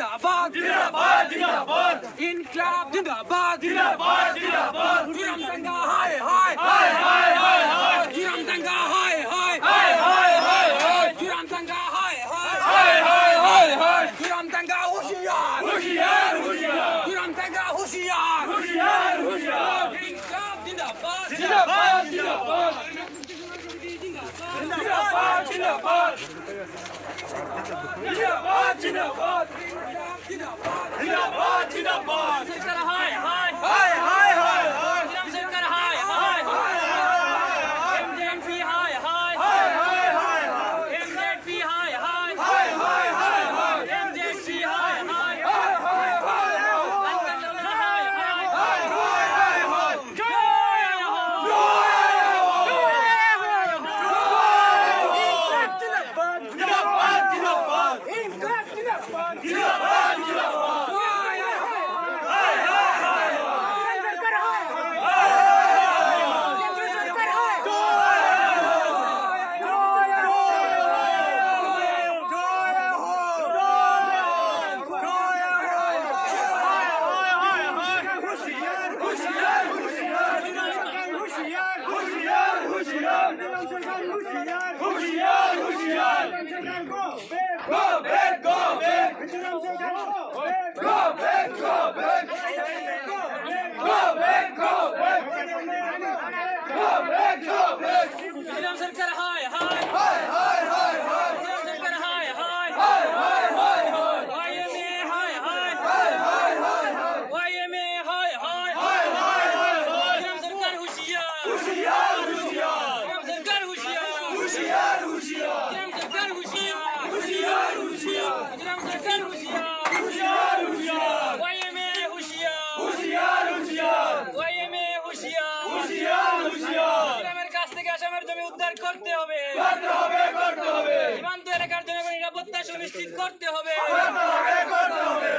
জিন্দাবাদ, জিন্দাবাদ, জিন্দাবাদ। ইনকলাব জিন্দাবাদ, জিন্দাবাদ, জিন্দাবাদ। জোরামথাঙ্গা হায় হায়, হায় হায় হায় হায়। জোরামথাঙ্গা হায় হায়, হায় হায় হায় হায়। জোরামথাঙ্গা হায় হায়, হায় হায় হায় হায়। জোরামথাঙ্গা হুঁশিয়ার, হুঁশিয়ার, হুঁশিয়ার। জোরামথাঙ্গা হুঁশিয়ার, হুঁশিয়ার, হুঁশিয়ার। ইনকলাব জিন্দাবাদ, জিন্দাবাদ, জিন্দাবাদ। জিন্দাবাদ, জিন্দাবাদ। জিন্দাবাদ, জিন্দাবাদ। জিন্দাবাদ। জিন্দাবাদ, জিন্দাবাদ। সরকার হায় হায়, হায় হায় হায় হায়। ইসলাম সরকার হায় হায়, এমজেএমপি হায় হায়, হায় হায় হায় হায়। এমজেপি হায় হায়, হায় হায় হায় হায়। এমজেপি হায় হায়, হায় হায় হায় হায়। হায় হায়। হায় হায় হায় হায়। জয় হোক। জিন্দাবাদ, জিন্দাবাদ। জিন্দাবাদ, জিন্দাবাদ। হুঁশিয়ার, হুঁশিয়ার। হুঁশিয়ার, হুঁশিয়ার। হুঁশিয়ার, হুঁশিয়ার। Go back, go back. Go back, go back. Go back, go back. Go back, go back. ইসলাম সরকার হায় হায়, হায় হায় হায় হায়। ইসলাম সরকার হায় হায়, হায় হায় হায় হায়। ওয়াইএমএ হায় হায়, হায় হায় হায় হায়। ওয়াইএমএ হায় হায়। হায় হায় হায় হায়। ইসলাম সরকার হুঁশিয়ার, হুঁশিয়ার, হুঁশিয়ার। ইসলাম সরকার হুঁশিয়ার, হুঁশিয়ার, হুঁশিয়ার। ইসলাম সরকার হুঁশিয়ার, হুঁশিয়ার, হুঁশিয়ার। ইসলাম সরকার হুঁশিয়ার, হুঁশিয়ার, হুঁশিয়ার। ওয়াইএমএ হুঁশিয়ার, হুঁশিয়ার, হুঁশিয়ার। ওয়াইএমএ হুঁশিয়ার। হুঁশিয়ার, হুঁশিয়ার। ইসলামের কাছ থেকে আসামের জমি উদ্ধার করতে হবে, করতে হবে, করতে হবে। সীমান্ত এলাকার জনগণ নিরাপত্তা সুনিশ্চিত করতে হবে। করতে হবে, করতে হবে।